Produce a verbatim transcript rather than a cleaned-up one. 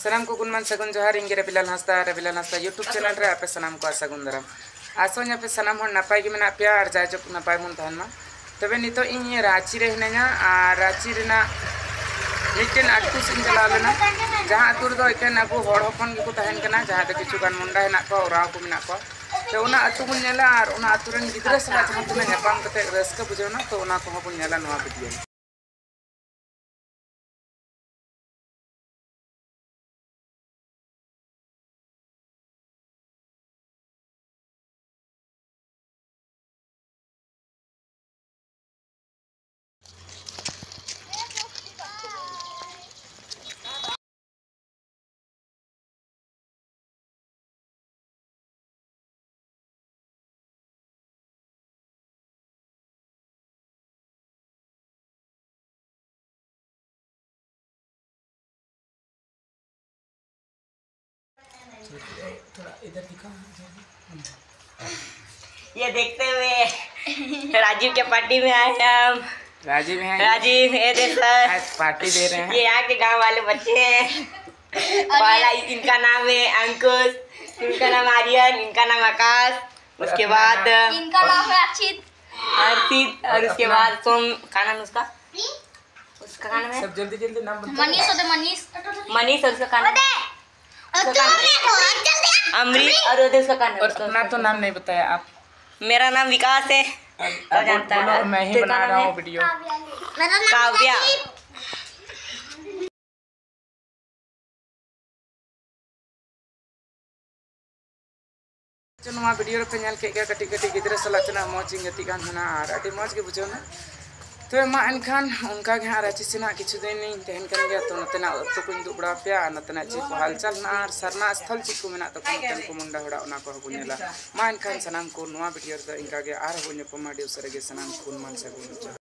ᱥᱟᱱᱟᱢ ᱠᱚ ᱜᱩᱱᱢᱟᱱ ᱥᱟᱹᱜᱩᱱ ᱡᱚᱦᱟᱨ᱾ ᱤᱧ ᱜᱮ ᱨᱚᱵᱤᱞᱟᱞ ᱦᱟᱸᱥᱫᱟ, ᱨᱚᱵᱤᱞᱟᱞ ᱦᱟᱸᱥᱫᱟ YouTube ᱪᱮᱱᱮᱞ ᱨᱮ ᱟᱯᱮ ᱥᱟᱱᱟᱢ ᱠᱚ ᱥᱟᱹᱜᱩᱱ ᱫᱟᱨᱟᱢ᱾ ᱟᱥᱚᱜ ᱟᱹᱧ ᱟᱯᱮ ᱥᱟᱱᱟᱢ ᱦᱚᱲ ᱱᱟᱯᱟᱭ ᱜᱮ ᱢᱮᱱᱟᱜ ᱯᱮᱭᱟ ᱟᱨ ᱡᱟᱭᱡᱩᱜᱽ ᱱᱟᱯᱟᱭ ᱵᱚᱱ ᱛᱟᱦᱮᱱ ᱢᱟ᱾ ᱛᱚᱵᱮ ᱱᱤᱛᱚᱜ ᱤᱧ ᱨᱟᱸᱪᱤ ᱨᱮ ᱦᱤᱱᱟᱹᱧᱟ ᱟᱨ ᱨᱟᱸᱪᱤ ᱨᱮᱱᱟᱜ ᱢᱤᱫᱴᱮᱱ ᱟᱹᱛᱩ ᱥᱮᱫ ᱤᱧ ᱪᱟᱞᱟᱣ ᱞᱮᱱᱟ, ᱡᱟᱦᱟᱸ ᱟᱹᱛᱩ ᱨᱮᱫᱚ ᱮᱠᱮᱱ ᱟᱵᱚ ᱦᱚᱲ ᱦᱚᱯᱚᱱ ᱜᱮᱠᱚ ᱛᱟᱦᱮᱱ ᱠᱟᱱᱟ, ᱡᱟᱦᱟᱸ ᱫᱚ ᱠᱤᱪᱷᱩ ᱜᱟᱱ ᱢᱩᱱᱰᱟ ᱦᱮᱱᱟᱜ ᱠᱚᱣᱟ, ᱳᱨᱟᱸᱣ ᱠᱚ ᱢᱮᱱᱟᱜ ᱠᱚᱣᱟ᱾ ᱛᱚ ᱚᱱᱟ ᱟᱹᱛᱩ ᱵᱚᱱ ᱧᱮᱞᱟ ᱟᱨ ᱚᱱᱟ ᱟᱹᱛᱩ ᱨᱮᱱ ᱜᱤᱫᱽᱨᱟᱹ ᱥᱟᱞᱟᱜ ᱡᱟᱦᱟᱸ ᱛᱤᱱᱟᱹᱜ ᱧᱟᱯᱟᱢ ᱠᱟᱛᱮ ᱨᱟᱹᱥᱠᱟᱹ ᱵᱩᱡᱷᱟᱹᱣ ᱮᱱᱟ, ᱛᱚ ᱚᱱᱟ ᱠᱚᱦᱚᱸ ᱵᱚᱱ ᱧᱮᱞᱟ ᱱᱚᱣᱟ ᱵᱷᱤᱰᱤᱭᱳ ᱨᱮ᱾ ये देखते हुए राजीव के पार्टी में आए हैं हम। राजीव हैं। राजीव, ये दे सर। आज पार्टी दे रहे हैं। ये यहाँ के गांव वाले बच्चे हैं। पहला इनका नाम है अंकुश, इनका नाम आर्यन, इनका नाम आकाश। उसके बाद इनका नाम है अर्चित। अर्चित, और उसके बाद सोम, क्या नाम है उसका? उसका क्या नाम है? सब जल्दी जल्दी नाम बताओ। मनीष होते, मनीष। मनीष और उसका क्या नाम है? अमरीश और उसका क्या नाम है? और अपना तो नाम नहीं बताया आप। मेरा नाम विकास है। अब तो बोल-, जानता है। मैं ही बना रहा हूँ वीडियो। मेरा नाम काव्या। ᱱᱚᱣᱟ ᱵᱷᱤᱰᱤᱭᱳ ᱨᱮᱯᱮ ᱧᱮᱞ ᱠᱮᱫ ᱜᱮᱭᱟ, ᱠᱟᱹᱴᱤᱡ ᱠᱟᱹᱴᱤᱡ ᱜᱤᱫᱽᱨᱟᱹ ᱥᱟᱞᱟᱜ ᱛᱤᱱᱟᱹᱜ ᱢᱚᱡᱽ ᱤᱧ ᱜᱟᱛᱮᱜ ᱠᱟᱱ ᱛᱟᱦᱮᱱᱟ ᱟᱨ ᱟᱹᱰᱤ ᱢᱚᱡᱽ ᱜᱮ ᱵᱩᱡᱷᱟᱹᱣ ᱮᱱᱟ᱾ ᱛᱚᱵᱮ ᱢᱟ ᱮᱱᱠᱷᱟᱱ ᱚᱱᱠᱟ ᱜᱮ ᱦᱟᱸᱜ ᱨᱟᱸᱪᱤ ᱥᱮᱱᱟᱜ ᱠᱤᱪᱷᱩ ᱫᱤᱱ ᱤᱧ ᱛᱟᱦᱮᱱ ᱠᱟᱱ ᱜᱮᱭᱟ, ᱛᱚ ᱱᱚᱛᱮᱱᱟᱜ ᱟᱹᱛᱩ ᱠᱚᱧ ᱩᱫᱩᱜ ᱵᱟᱲᱟ ᱟᱯᱮᱭᱟ ᱟᱨ ᱱᱚᱛᱮᱱᱟᱜ ᱪᱮᱫ ᱠᱚ ᱦᱟᱞᱪᱟᱞ ᱦᱮᱱᱟᱜᱼᱟ ᱟᱨ ᱥᱟᱨᱱᱟ ᱥᱛᱷᱚᱞ ᱪᱮᱫ ᱠᱚ ᱢᱮᱱᱟᱜ ᱛᱟᱠᱚᱣᱟ ᱱᱚᱛᱮᱱ ᱠᱚ ᱢᱩᱱᱰᱟ ᱦᱚᱲᱟᱜ, ᱚᱱᱟ ᱠᱚᱦᱚᱸ ᱵᱚᱱ ᱧᱮᱞᱟ᱾ ᱢᱟ ᱮᱱᱠᱷᱟᱱ ᱥᱟᱱᱟᱢ ᱠᱚ ᱱᱚᱣᱟ ᱵᱷᱤᱰᱤᱭᱳ ᱨᱮᱫᱚ ᱤᱱᱠᱟ ᱜᱮ, ᱟᱨᱦᱚᱸ ᱵᱚᱱ ᱧᱟᱯᱟᱢᱟ ᱟᱹᱰᱤ ᱩᱥᱟᱹᱨᱟ ᱜᱮ᱾ ᱥᱟᱱᱟᱢ ᱠᱚ ᱜᱩᱱᱢᱟᱱ ᱥᱟᱹᱜᱩᱱ ᱡᱚᱦᱟᱨ᱾